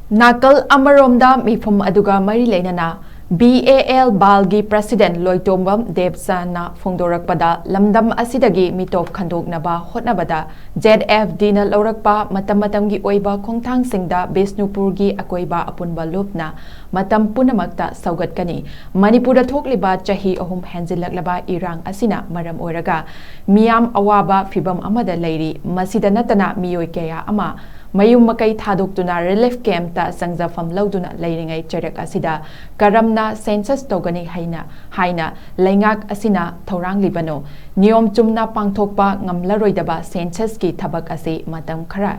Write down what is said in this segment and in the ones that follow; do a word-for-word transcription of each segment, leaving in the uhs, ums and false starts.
ꯅꯥꯀꯜ ꯑꯃꯔꯣꯝꯗ, ꯃꯤꯐꯝ ꯑꯗꯨꯒ ꯃꯔꯤ ꯂꯩꯅꯅ B A L ꯕꯥꯜꯒꯤ president ꯂꯣꯏꯇꯣꯡꯕꯝ ꯗꯦꯕꯆꯟꯗꯅ ꯐꯣꯡꯗꯣꯔꯛꯄꯗ, ꯂꯝꯗꯝ ꯑꯁꯤꯗꯒꯤ ꯃꯤꯇꯣꯞ ꯈꯟꯗꯣꯛꯅꯕ ꯍꯣꯠꯅꯕꯗ Z F Dꯅ ꯂꯧꯔꯛꯄ ꯃꯇꯝ ꯃꯇꯝꯒꯤ ꯑꯣꯏꯕ ꯈꯣꯡꯊꯥꯡꯁꯤꯡꯗ ꯕꯤꯁꯅꯨꯄꯨꯔꯒꯤ ꯑꯀꯣꯏꯕ ꯑꯄꯨꯟꯕ ꯂꯨꯞꯅ ꯃꯇꯝ ꯄꯨꯝꯅꯃꯛꯇ ꯁꯧꯒꯠꯀꯅꯤ꯫ ꯃꯅꯤꯄꯨꯔꯗ ꯊꯣꯛꯂꯤꯕ ꯆꯍꯤ ꯑꯍꯨꯝ ꯍꯦꯟꯖꯤꯜꯂꯛꯂꯕ ꯏꯔꯥꯡ ꯑꯁꯤꯅ ꯃꯔꯝ ꯑꯣꯏꯔꯒ ꯃꯤꯌꯥꯝ ꯑꯋꯥꯕ ꯐꯤꯚꯝ ꯑꯃꯗ ꯂꯩꯔꯤ꯫ ꯃꯁꯤꯗ ꯅꯠꯇꯅ ꯃꯤꯑꯣꯏ ꯀꯌꯥ ꯑꯃ ꯃꯌꯨꯝ ꯃꯀꯩ ꯊꯥꯗꯣꯛꯇꯨꯅ relief campꯇ ꯆꯪꯖꯐꯝ ꯂꯧꯗꯨꯅ ꯂꯩꯔꯤꯉꯩ ꯆꯩꯔꯛ ꯑꯁꯤꯗ ꯀꯔꯝꯅ census ꯇꯧꯒꯅꯤ ꯍꯥꯏꯅ, ꯍꯥꯏꯅ ꯂꯩꯉꯥꯛ ꯑꯁꯤꯅ ꯊꯧꯔꯥꯡꯂꯤꯕꯅꯣ? ꯅꯤꯌꯣꯝ ꯆꯨꯝꯅ ꯄꯥꯡꯊꯣꯛꯄ ꯉꯝꯂꯔꯣꯏꯗꯕ censusꯀꯤ ꯊꯕꯛ ꯑꯁꯤ ꯃꯇꯝ ꯈꯔ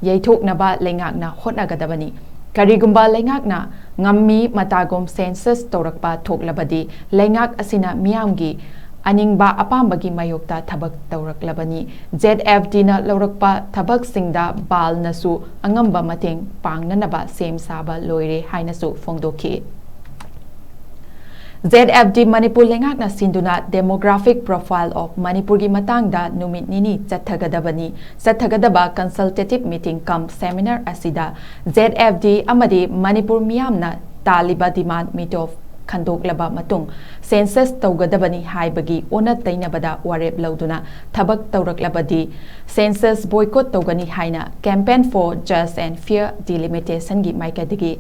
ꯌꯩꯊꯣꯛꯅꯕ ꯂꯩꯉꯥꯛꯅ ꯍꯣꯠꯅꯒꯗꯕꯅꯤ꯫ ꯀꯔꯤꯒꯨꯝꯕ ꯂꯩꯉꯥꯛꯅ ꯉꯝꯃꯤ ꯃꯇꯥꯒꯨꯝ census ꯇꯧꯔꯛꯄ ꯊꯣꯛꯂꯕꯗꯤ, ꯂꯩꯉꯥꯛ ꯑꯁꯤꯅ ꯃꯤꯌꯥꯝꯒꯤ ꯑꯅꯤꯡꯕ ꯑꯄꯥꯝꯕꯒꯤ ꯃꯥꯌꯣꯛꯇ ꯊꯕꯛ ꯇꯧꯔꯛꯂꯕꯅꯤ꯫ Z F Dꯅ ꯂꯧꯔꯛꯄ ꯊꯕꯛꯁꯤꯡꯗ ꯕꯥꯜꯅꯁꯨ ꯑꯉꯝꯕ ꯃꯇꯦꯡ ꯄꯥꯡꯅꯅꯕ ꯁꯦꯝ ꯁꯥꯕ ꯂꯣꯏꯔꯦ ꯍꯥꯏꯅꯁꯨ ꯐꯣꯡꯗꯣꯛꯈꯤ꯫ Z F D ꯃꯅꯤꯄꯨꯔ ꯂꯩꯉꯥꯛꯅ ꯁꯤꯟꯗꯨꯅ Demographic Profile of ꯃꯅꯤꯄꯨꯔꯒꯤ ꯃꯇꯥꯡꯗ ꯅꯨꯃꯤꯠ ꯅꯤꯅꯤ ꯆꯠꯊꯒꯗꯕꯅꯤ꯫ ꯆꯠꯊꯒꯗꯕ consultative meeting cum seminar ꯑꯁꯤꯗ Z F D ꯑꯃꯗꯤ ꯃꯅꯤꯄꯨꯔ ꯃꯤꯌꯥꯝꯅ ꯇꯥꯜꯂꯤꯕ demand ꯃꯤꯇꯣꯞ ꯈꯟꯗꯣꯛꯂꯕ ꯃꯇꯨꯡ census ꯇꯧꯒꯗꯕꯅꯤ ꯍꯥꯏꯕꯒꯤ ꯑꯣꯟꯅ ꯇꯩꯅꯕꯗ ꯋꯥꯔꯦꯞ ꯂꯧꯗꯨꯅ ꯊꯕꯛ ꯇꯧꯔꯛꯂꯕꯗꯤ census boycott ꯇꯧꯒꯅꯤ ꯍꯥꯏꯅ Campaign for Just and Fair Delimitationꯒꯤ ꯃꯥꯏꯀꯩꯗꯒꯤ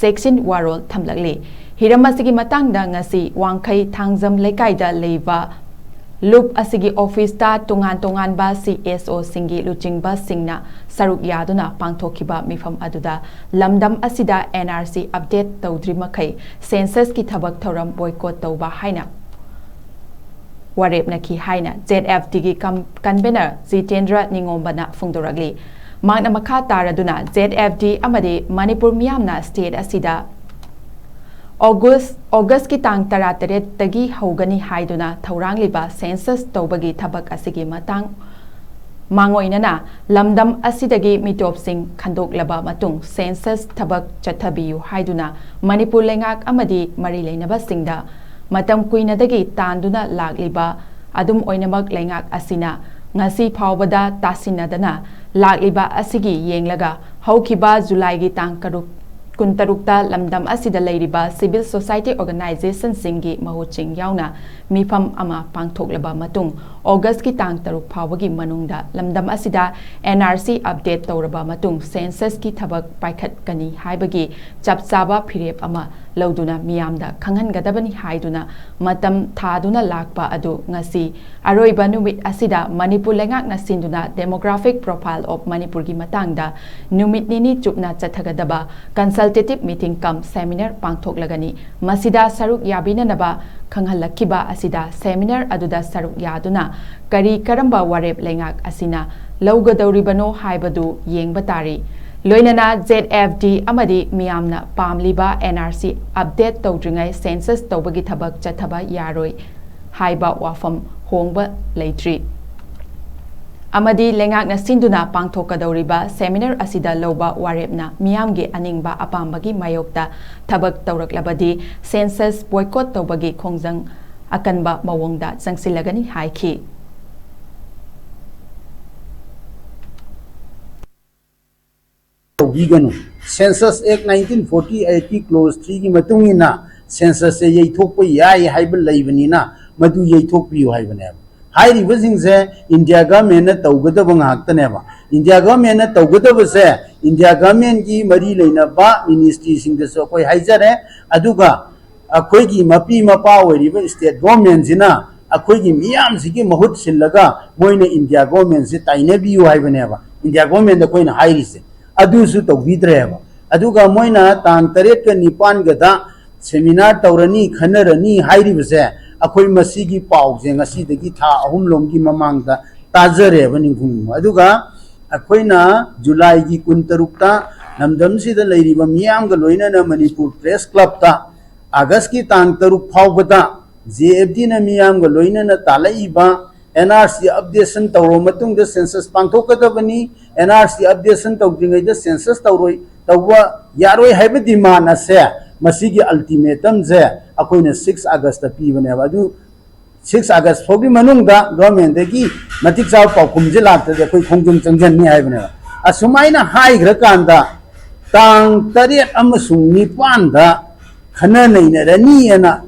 ꯆꯦꯛꯁꯤꯟ ꯋꯥꯔꯣꯜ ꯊꯝꯂꯛꯂꯤ꯫ ꯍꯤꯔꯝ ꯑꯁꯤꯒꯤ ꯃꯇꯥꯡꯗ ꯉꯁꯤ ꯋꯥꯡꯈꯩ ꯊꯥꯡꯖꯝ ꯂꯩꯀꯥꯏꯗ ꯂꯩꯕ ꯂꯨꯞ ꯑꯁꯤꯒꯤ officeꯇ ꯇꯣꯉꯥꯟ ꯇꯣꯉꯥꯟꯕ C S Oꯁꯤꯡꯒꯤ ꯂꯨꯆꯤꯡꯕꯁꯤꯡꯅ ꯁꯔꯨꯛ ꯌꯥꯗꯨꯅ ꯄꯥꯡꯊꯣꯛꯈꯤꯕ ꯃꯤꯐꯝ ꯑꯗꯨꯗ ꯂꯝꯗꯝ ꯑꯁꯤꯗ N R C update ꯇꯧꯗ꯭ꯔꯤ ꯃꯈꯩ censusꯀꯤ ꯊꯕꯛ ꯊꯧꯔꯝ boycott ꯇꯧꯕ ꯍꯥꯏꯅ ꯋꯥꯔꯦꯞꯅꯈꯤ ꯍꯥꯏꯅ Z F Dꯒꯤ com-, convener Jitendra ꯅꯤꯉꯣꯝꯕꯅ ꯐꯣꯡꯗꯣꯔꯛꯂꯤ꯫ ꯃꯍꯥꯛꯅ ꯃꯈꯥ ꯇꯥꯔꯗꯨꯅ Z F D ꯑꯃꯗꯤ ꯃꯅꯤꯄꯨꯔ ꯃꯤꯌꯥꯝꯅ state ꯑꯁꯤꯗ August, Augustꯀꯤ ꯇꯥꯡ ꯇꯔꯥꯇꯔꯦꯠꯇꯒꯤ ꯍꯧꯒꯅꯤ ꯍꯥꯏꯗꯨꯅ ꯊꯧꯔꯥꯡꯂꯤꯕ census ꯇꯧꯕꯒꯤ ꯊꯕꯛ ꯑꯁꯤꯒꯤ ꯃꯇꯥꯡ ꯃꯥꯡꯑꯣꯏꯅꯅ ꯂꯝꯗꯝ ꯑꯁꯤꯗꯒꯤ ꯃꯤꯇꯣꯞꯁꯤꯡ ꯈꯟꯗꯣꯛꯂꯕ ꯃꯇꯨꯡ census ꯊꯕꯛ ꯆꯠꯊꯕꯤꯌꯨ ꯍꯥꯏꯗꯨꯅ ꯃꯅꯤꯄꯨꯔ ꯂꯩꯉꯥꯛ ꯑꯃꯗꯤ ꯃꯔꯤ ꯂꯩꯅꯕꯁꯤꯡꯗ ꯃꯇꯝ ꯀꯨꯏꯅꯗꯒꯤ ꯇꯥꯟꯗꯨꯅ ꯂꯥꯛꯂꯤꯕ ꯑꯗꯨꯝ ꯑꯣꯏꯅꯃꯛ ꯂꯩꯉꯥꯛ ꯑꯁꯤꯅ ꯉꯁꯤ ꯐꯥꯎꯕꯗ ꯇꯥꯁꯤꯟꯅꯗꯅ ꯂꯥꯛꯂꯤꯕ ꯑꯁꯤꯒꯤ ꯌꯦꯡꯂꯒ ꯍꯧꯈꯤꯕ ꯖꯨꯂꯥꯏꯒꯤ ꯇꯥꯡ ꯇꯔꯨꯛ, ꯀꯨꯟꯇꯔꯨꯛꯇ ꯂꯝꯗꯝ ꯑꯁꯤꯗ ꯂꯩꯔꯤꯕ civil society organizationꯁꯤꯡꯒꯤ ꯃꯍꯨꯠꯁꯤꯡ ꯌꯥꯎꯅ ꯃꯤꯐꯝ ꯑꯃ ꯄꯥꯡꯊꯣꯛꯂꯕ ꯃꯇꯨꯡ, ꯑꯣꯒꯁꯀꯤ ꯇꯥꯡ ꯇꯔꯨꯛ ꯐꯥꯎꯕꯒꯤ ꯃꯅꯨꯡꯗ ꯂꯝꯗꯝ ꯑꯁꯤꯗ NRC update ꯇꯧꯔꯕ ꯃꯇꯨꯡ, censusꯀꯤ ꯊꯕꯛ ꯄꯥꯏꯈꯠꯀꯅꯤ ꯍꯥꯏꯕꯒꯤ ꯆꯞ ꯆꯥꯕ ꯐꯤꯔꯦꯞ ꯑꯃ ꯂꯧꯗꯨꯅ ꯃꯤꯌꯥꯝꯗ ꯈꯪꯍꯟꯒꯗꯕꯅꯤ ꯍꯥꯏꯗꯨꯅ ꯃꯇꯝ ꯊꯥꯗꯨꯅ ꯂꯥꯛꯄ ꯑꯗꯨ ꯉꯁꯤ ꯑꯔꯣꯏꯕ ꯅꯨꯃꯤꯠ ꯑꯁꯤꯗ ꯃꯅꯤꯄꯨꯔ ꯂꯩꯉꯥꯛꯅ ꯁꯤꯟꯗꯨꯅ Demographic Profile of ꯃꯅꯤꯄꯨꯔꯒꯤ ꯃꯇꯥꯡꯗ ꯅꯨꯃꯤꯠ ꯅꯤꯅꯤ ꯆꯨꯞꯅ ꯆꯠꯊꯒꯗꯕ consultative meeting cum seminar ꯄꯥꯡꯊꯣꯛꯂꯒꯅꯤ꯫ ꯃꯁꯤꯗ ꯁꯔꯨꯛ ꯌꯥꯕꯤꯅꯅꯕ ꯈꯪꯍꯜꯂꯛꯈꯤꯕ ꯑꯁꯤꯗ seminar ꯑꯗꯨꯗ ꯁꯔꯨꯛ ꯌꯥꯗꯨꯅ ꯀꯔꯤ ꯀꯔꯝꯕ ꯋꯥꯔꯦꯞ ꯂꯩꯉꯥꯛ ꯑꯁꯤꯅ ꯂꯧꯒꯗꯧꯔꯤꯕꯅꯣ ꯍꯥꯏꯕꯗꯨ ꯌꯦꯡꯕ ꯇꯥꯔꯤ꯫ ꯂꯣꯏꯅꯅ ZFD ꯑꯃꯗꯤ ꯃꯤꯌꯥꯝꯅ ꯄꯥꯝꯂꯤꯕ NRC update ꯇꯧꯗ꯭ꯔꯤꯉꯩ census ꯇꯧꯕꯒꯤ ꯊꯕꯛ ꯆꯠꯊꯕ ꯌꯥꯔꯣꯏ ꯍꯥꯏꯕ ꯋꯥꯐꯝ ꯍꯣꯡꯕ ꯂꯩꯇ꯭ꯔꯤ꯫ ꯑꯃꯗꯤ ꯂꯩꯉꯥꯛꯅ ꯁꯤꯟꯗꯨꯅ ꯄꯥꯡꯊꯣꯛꯀꯗꯧꯔꯤꯕ seminar ꯑꯁꯤꯗ ꯂꯧꯕ ꯋꯥꯔꯦꯞꯅ ꯃꯤꯌꯥꯝꯒꯤ ꯑꯅꯤꯡꯕ ꯑꯄꯥꯝꯕꯒꯤ ꯃꯥꯌꯣꯛꯇ ꯊꯕꯛ ꯇꯧꯔꯛꯂꯕꯗꯤ census boycott ꯇꯧꯕꯒꯤ ꯈꯣꯡꯖꯪ ꯑꯀꯟꯕ ꯃꯑꯣꯡꯗ ꯆꯪꯁꯤꯜꯂꯒꯅꯤ ꯍꯥꯏꯈꯤ꯫ ꯇꯧꯕꯤꯒꯅꯨ꯫ Census Act nineteen forty eightꯀꯤ clause threeꯒꯤ ꯃꯇꯨꯡ ꯏꯟꯅ censusꯁꯦ ꯌꯩꯊꯣꯛꯄ ꯌꯥꯏ ꯍꯥꯏꯕ ꯂꯩꯕꯅꯤꯅ ꯃꯗꯨ ꯌꯩꯊꯣꯛꯄꯤꯌꯨ ꯍꯥꯏꯕꯅꯦꯕ꯫ ꯍꯥꯏꯔꯤꯕꯁꯤꯡꯁꯦ India governmentꯅ ꯇꯧꯒꯗꯕ ꯉꯥꯛꯇꯅꯦꯕ꯫ India governmentꯅ ꯇꯧꯒꯗꯕꯁꯦ India governmentꯀꯤ ꯃꯔꯤ ꯂꯩꯅꯕ ministryꯁꯤꯡꯗꯁꯨ ꯑꯩꯈꯣꯏ ꯍꯥꯏꯖꯔꯦ꯫ ꯑꯗꯨꯒ ꯑꯩꯈꯣꯏꯒꯤ ꯃꯄꯤ ꯃꯄꯥ ꯑꯣꯏꯔꯤꯕ state governmentꯁꯤꯅ ꯑꯩꯈꯣꯏꯒꯤ ꯃꯤꯌꯥꯝꯁꯤꯒꯤ ꯃꯍꯨꯠ ꯁꯤꯜꯂꯒ ꯃꯣꯏꯅ India governmentꯁꯦ ꯇꯥꯏꯅꯕꯤꯌꯨ ꯍꯥꯏꯕꯅꯦꯕ India governmentꯗ ꯑꯩꯈꯣꯏꯅ ꯍꯥꯏꯔꯤꯁꯦ꯫ ꯑꯗꯨꯁꯨ ꯇꯧꯕꯤꯗ꯭ꯔꯦꯕ꯫ ꯑꯗꯨꯒ ꯃꯣꯏꯅ ꯇꯥꯡ ꯇꯔꯦꯠꯀ ꯅꯤꯄꯥꯟꯒꯗ seminar ꯇꯧꯔꯅꯤ, ꯈꯟꯅꯔꯅꯤ ꯍꯥꯏꯔꯤꯕꯁꯦ, ꯑꯩꯈꯣꯏ ꯃꯁꯤꯒꯤ ꯄꯥꯎꯁꯦ ꯉꯁꯤꯗꯒꯤ ꯊꯥ ꯑꯍꯨꯝ ꯂꯣꯝꯒꯤ ꯃꯃꯥꯡꯗ ꯇꯥꯖꯔꯦꯕ ꯅꯤꯡꯈꯨꯡ ꯅꯤꯡꯈꯨꯡ꯫ ꯑꯗꯨꯒ ꯑꯩꯈꯣꯏꯅ ꯖꯨꯂꯥꯏꯒꯤ ꯀꯨꯟꯇꯔꯨꯛꯇ ꯂꯝꯗꯝꯁꯤꯗ ꯂꯩꯔꯤꯕ ꯃꯤꯌꯥꯝꯒ ꯂꯣꯏꯅꯅ ꯃꯅꯤꯄꯨꯔ Press Clubꯇ ꯑꯥꯒꯁꯀꯤ ꯇꯥꯡ ꯇꯔꯨꯛ ꯐꯥꯎꯕꯗ JFDꯅ ꯃꯤꯌꯥꯝꯒ ꯂꯣꯏꯅꯅ ꯇꯥꯜꯂꯛꯏꯕ NRC updation ꯇꯧꯔꯕ ꯃꯇꯨꯡꯗ census ꯄꯥꯡꯊꯣꯛꯀꯗꯕꯅꯤ꯫ NRC updation ꯇꯧꯗ꯭ꯔꯤꯉꯩꯗ census ꯇꯧꯔꯣꯏ, ꯇꯧꯕ ꯌꯥꯔꯣꯏ ꯍꯥꯏꯕ demand ꯑꯁꯦ, ꯃꯁꯤꯒꯤ ultimatumꯁꯦ ꯑꯩꯈꯣꯏꯅ six Augustꯇ ꯄꯤꯕꯅꯦꯕ꯫ ꯑꯗꯨ six August ꯐꯥꯎꯒꯤ ꯃꯅꯨꯡꯗ governmentꯗꯒꯤ ꯃꯇꯤꯛ ꯆꯥꯕ ꯄꯥꯎꯈꯨꯝꯁꯦ ꯂꯥꯛꯇ꯭ꯔꯗꯤ ꯑꯩꯈꯣꯏ ꯈꯣꯡꯖꯪ ꯆꯪꯁꯤꯟꯅꯤ ꯍꯥꯏꯕꯅꯦꯕ꯫ ꯑꯁꯨꯃꯥꯏꯅ ꯍꯥꯏꯈ꯭ꯔꯀꯥꯟꯗ, ꯇꯥꯡ ꯇꯔꯦꯠ ꯑꯃꯁꯨꯡ ꯅꯤꯄꯥꯟꯗ ꯈꯟꯅ ꯅꯩꯅꯔꯅꯤꯅ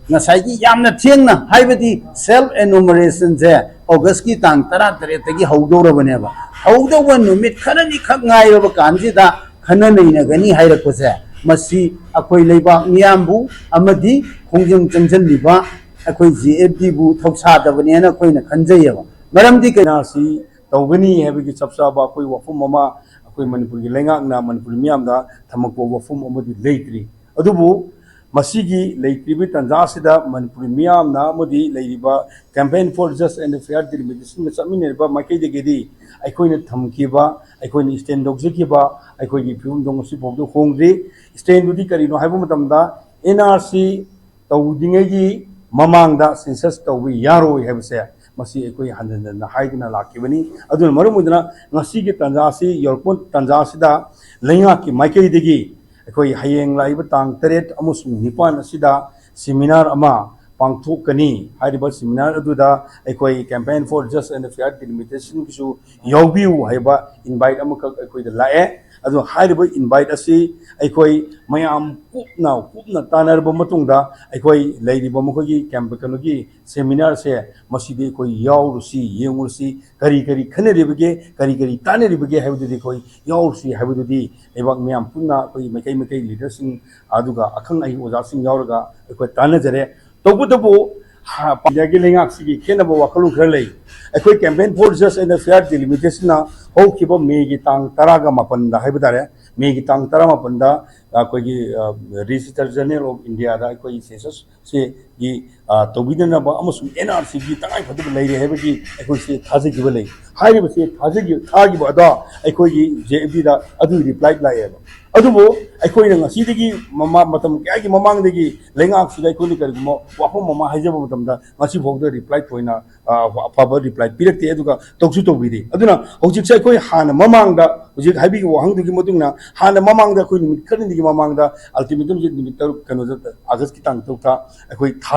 ꯉꯁꯥꯏꯒꯤ ꯌꯥꯝꯅ ꯊꯦꯡꯅ, ꯍꯥꯏꯕꯗꯤ self enumerationꯁꯦ Augustꯀꯤ ꯇꯥꯡ ꯇꯔꯥ ꯇꯔꯦꯠꯇꯒꯤ ꯍꯧꯗꯧꯔꯕꯅꯦꯕ꯫ ꯍꯧꯗꯧꯕ ꯅꯨꯃꯤꯠ ꯈꯔꯅꯤꯈꯛ ꯉꯥꯏꯔꯕ ꯀꯥꯟꯁꯤꯗ ꯈꯟꯅ ꯅꯩꯅꯒꯅꯤ ꯍꯥꯏꯔꯛꯄꯁꯦ, ꯃꯁꯤ ꯑꯩꯈꯣꯏ ꯂꯩꯕꯥꯛ ꯃꯤꯌꯥꯝꯕꯨ ꯑꯃꯗꯤ ꯈꯣꯡꯖꯪ ꯆꯪꯁꯤꯜꯂꯤꯕ ꯑꯩꯈꯣꯏ ꯖꯦ ꯑꯦꯐ ꯗꯤꯕꯨ ꯊꯧꯁꯥꯗꯕꯅꯦꯅ ꯑꯩꯈꯣꯏꯅ ꯈꯟꯖꯩꯌꯦꯕ꯫ ꯃꯔꯝꯗꯤ ꯀꯩꯅꯣ? ꯑꯁꯤ ꯇꯧꯒꯅꯤ ꯍꯥꯏꯕꯒꯤ ꯆꯞ ꯆꯥꯕ ꯑꯩꯈꯣꯏ ꯋꯥꯐꯝ ꯑꯃ ꯑꯩꯈꯣꯏ ꯃꯅꯤꯄꯨꯔꯒꯤ ꯂꯩꯉꯥꯛꯅ ꯃꯅꯤꯄꯨꯔꯤ ꯃꯤꯌꯥꯝꯗ ꯊꯝꯃꯛꯄ ꯋꯥꯐꯝ ꯑꯃꯗꯤ ꯂꯩꯇ꯭ꯔꯤ꯫ ꯑꯗꯨꯕꯨ ꯃꯁꯤꯒꯤ ꯂꯩꯇ꯭ꯔꯤꯕ ꯇꯥꯟꯖꯥ ꯑꯁꯤꯗ ꯃꯅꯤꯄꯨꯔꯤ ꯃꯤꯌꯥꯝꯅ ꯑꯃꯗꯤ ꯂꯩꯔꯤꯕ Campaign for Just and Fair Delimitation ꯆꯠꯃꯤꯟꯅꯔꯤꯕ ꯃꯥꯏꯀꯩꯗꯒꯤꯗꯤ ꯑꯩꯈꯣꯏꯅ ꯊꯝꯈꯤꯕ, ꯑꯩꯈꯣꯏꯅ stand ꯂꯧꯖꯈꯤꯕ ꯑꯩꯈꯣꯏꯒꯤ ꯐꯤꯕꯝꯗꯣ ꯉꯁꯤ ꯐꯥꯎꯗ ꯍꯣꯡꯗ꯭ꯔꯤ꯫ Standꯗꯨꯗꯤ ꯀꯔꯤꯅꯣ ꯍꯥꯏꯕ ꯃꯇꯝꯗ, N R C ꯇꯧꯗ꯭ꯔꯤꯉꯩꯒꯤ ꯃꯃꯥꯡꯗ census ꯇꯧꯕ ꯌꯥꯔꯣꯏ ꯍꯥꯏꯕꯁꯦ ꯃꯁꯤ ꯑꯩꯈꯣꯏ ꯍꯟꯖꯤꯟ ꯍꯟꯖꯤꯟꯅ ꯍꯥꯏꯗꯨꯅ ꯂꯥꯛꯈꯤꯕꯅꯤ꯫ ꯑꯗꯨꯅ ꯃꯔꯝ ꯑꯣꯏꯗꯨꯅ ꯉꯁꯤꯒꯤ ꯇꯥꯟꯖꯥ ꯑꯁꯤ ꯌꯧꯔꯛꯄ ꯇꯥꯟꯖꯥ ꯑꯁꯤꯗ ꯂꯩꯉꯥꯛꯀꯤ ꯃꯥꯏꯀꯩꯗꯒꯤ ꯑꯩꯈꯣꯏ ꯍꯌꯦꯡ ꯂꯥꯛꯏꯕ ꯇꯥꯡ ꯇꯔꯦꯠ ꯑꯃꯁꯨꯡ ꯅꯤꯄꯥꯟ ꯑꯁꯤꯗ seminar ꯑꯃ ꯄꯥꯡꯊꯣꯛꯀꯅꯤ꯫ ꯍꯥꯏꯔꯤꯕ seminar ꯑꯗꯨꯗ ꯑꯩꯈꯣꯏ Campaign for Just and Fair Delimitationꯒꯤꯁꯨ ꯌꯥꯎꯕꯤꯌꯨ ꯍꯥꯏꯕ invite ꯑꯃꯈꯛ ꯑꯩꯈꯣꯏꯗ ꯂꯥꯛꯑꯦ꯫ ꯑꯗꯨ ꯍꯥꯏꯔꯤꯕ invite ꯑꯁꯤ ꯑꯩꯈꯣꯏ ꯃꯌꯥꯝ ꯀꯨꯞꯅ ꯀꯨꯞꯅ ꯇꯥꯟꯅꯔꯕ ꯃꯇꯨꯡꯗ ꯑꯩꯈꯣꯏ ꯂꯩꯔꯤꯕ ꯃꯈꯣꯏꯒꯤ camp, ꯀꯩꯅꯣꯒꯤ seminarꯁꯦ, ꯃꯁꯤꯗꯤ ꯑꯩꯈꯣꯏ ꯌꯥꯎꯔꯨꯁꯤ, ꯌꯦꯡꯉꯨꯔꯁꯤ, ꯀꯔꯤ ꯀꯔꯤ ꯈꯟꯅꯔꯤꯕꯒꯦ, ꯀꯔꯤ ꯀꯔꯤ ꯇꯥꯟꯅꯔꯤꯕꯒꯦ ꯍꯥꯏꯕꯗꯨꯗꯤ ꯑꯩꯈꯣꯏ ꯌꯥꯎꯔꯨꯁꯤ ꯍꯥꯏꯕꯗꯨꯗꯤ ꯂꯩꯕꯥꯛ ꯃꯤꯌꯥꯝ ꯄꯨꯟꯅ ꯑꯩꯈꯣꯏ ꯃꯥꯏꯀꯩ ꯃꯥꯏꯀꯩ leaderꯁꯤꯡ ꯑꯗꯨꯒ ꯑꯈꯪ ꯑꯍꯩ ꯑꯣꯖꯥꯁꯤꯡ ꯌꯥꯎꯔꯒ ꯑꯩꯈꯣꯏ ꯇꯥꯟꯅꯖꯔꯦ꯫ ꯇꯧꯕꯇꯕꯨ ꯍ-, ꯏꯟꯗꯤꯌꯥꯒꯤ ꯂꯩꯉꯥꯛꯁꯤꯒꯤ ꯈꯦꯠꯅꯕ ꯋꯥꯈꯜꯂꯣꯟ ꯈꯔ ꯂꯩ꯫ ꯑꯩꯈꯣꯏ Campaign for Just and Fair Delimitationꯅ ꯍꯧꯈꯤꯕ ꯃꯦꯒꯤ ꯇꯥꯡ ꯇꯔꯥꯒ ꯃꯥꯄꯟꯗ ꯍꯥꯏꯕ ꯇꯥꯔꯦ, ꯃꯦꯒꯤ ꯇꯥꯡ ꯇꯔꯥꯃꯥꯄꯟꯗ ꯑꯩꯈꯣꯏꯒꯤ, ꯑ, Registrar General of Indiaꯗ ꯑꯩꯈꯣꯏ censusꯁꯤꯒꯤ, ꯑ, ꯇꯧꯕꯤꯗꯅꯕ ꯑꯃꯁꯨꯡ N R Cꯒꯤ ꯇꯉꯥꯏꯐꯗꯕ ꯂꯩꯔꯦ ꯍꯥꯏꯕꯒꯤ ꯑꯩꯈꯣꯏꯁꯦ ꯊꯥꯖꯈꯤꯕ ꯂꯩ꯫ ꯍꯥꯏꯔꯤꯕꯁꯦ ꯊꯥꯖꯈꯤ-, ꯊꯥꯈꯤꯕ ꯑꯗꯣ ꯑꯩꯈꯣꯏꯒꯤ J F Dꯗ ꯑꯗꯨꯒꯤ reply ꯂꯥꯛꯑꯦꯕ꯫ ꯑꯗꯨꯕꯨ ꯑꯩꯈꯣꯏꯅ ꯉꯁꯤꯗꯒꯤ ꯃꯃꯥ-, ꯃꯇꯝ ꯀꯌꯥꯒꯤ ꯃꯃꯥꯡꯗꯒꯤ ꯂꯩꯉꯥꯛꯁꯤꯗ ꯑꯩꯈꯣꯏꯅ ꯀꯔꯤꯒꯨꯝꯕ ꯋꯥꯐꯝ ꯑꯃ ꯍꯥꯏꯖꯕ ꯃꯇꯝꯗ ꯉꯁꯤ ꯐꯥꯎꯗ reply ꯊꯣꯏꯅ, ꯑ, ꯑꯐꯕ reply ꯄꯤꯔꯛꯇꯦ, ꯑꯗꯨꯒ ꯇꯧꯁꯨ ꯇꯧꯕꯤꯗꯦ꯫ ꯑꯗꯨꯅ ꯍꯧꯖꯤꯛꯁꯦ ꯑꯩꯈꯣꯏ ꯍꯥꯟꯅ ꯃꯃꯥꯡꯗ, ꯍꯧꯖꯤꯛ ꯍꯥꯏꯕꯤꯈꯤꯕ ꯋꯥꯍꯪꯗꯨꯒꯤ ꯃꯇꯨꯡ ꯏꯟꯅ, ꯍꯥꯟꯅ ꯃꯃꯥꯡꯗ ꯑꯩꯈꯣꯏ ꯅꯨꯃꯤꯠ ꯈꯔꯅꯤꯒꯤ ꯃꯃꯥꯡꯗ ultimatumꯁꯦ ꯅꯨꯃꯤꯠ ꯇꯔꯨꯛ, ꯀꯩꯅꯣꯗ, Augustꯀꯤ ꯇꯥꯡ ꯇꯔꯨꯛꯇ ꯑꯩꯈꯣꯏ ꯊꯥ